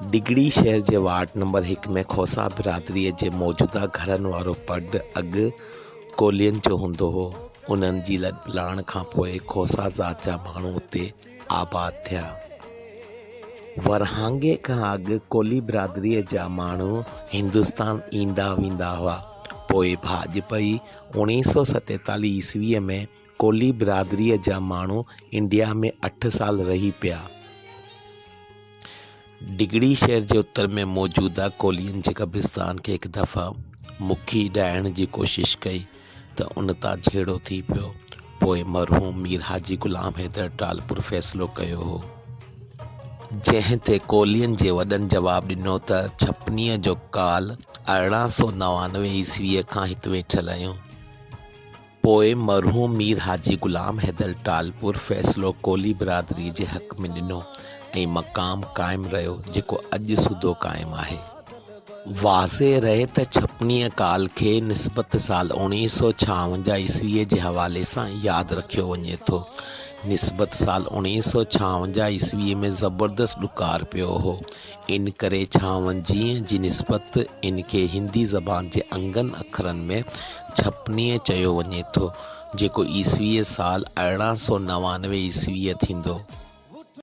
ڊگهڙي شهر جي ward number هڪ ۾ کوسا برادريء جي موجوده گهرن وارو پڊ اڳ ڪولهين جو هوندو هو. انهن جي لڏپلاڻ کان پوء کوسا ذات جا ماڻهو اتي آباد ٿيا. ورهاڱي کان اڳ ڪولهي برادريء جا ماڻهو هندستان ايندا ويندا هئا. پوء ڀاڄ پئي 1947 عيسويء ۾ ڪولهي برادريء جا ماڻهو انڊيا ۾ اٺ سال رهي پيا. ڊگهڙي شهر جي اتر ۾ موجوده ڪولهين جي قبرستان کي هڪ دفعا مکي ڊاهڻ جي ڪوشش ڪئي ته ان تان جهيڙو ٿي پيو. پوء مرحوم مير حاجي غلام حيدر ٽالپر فيصلو ڪيو هو. جنهن تي ڪولهين جي وڏن جواب ڏنو ته ڇپنيء جو ڪال 1899 عيسويء کان هت ويٺل آهيون. پوء مرحوم مير حاجي غلام حيدر ٽالپر فيصلو ڪولهي برادري جي حق ۾ ڏنو ۽ مقام قائم رهيو جيڪو اڄ سوڌو قائم آهي. واضح رهي ته ڇپنيء ڪال کي نسبت سال 1956 عيسويء جي حوالي سان ياد رکيو وڃي ٿو. نسبت سال 1956 عيسويء ۾ زبردست ڏڪار پيو هو. ان ڪري ڇاونجيهه جي نسبت ان کي هندي زبان جي انگن اکرن ۾ ڇپنيء چيو وڃي ٿو، جيڪو عيسويء سال 1899 عيسويء ٿيندو.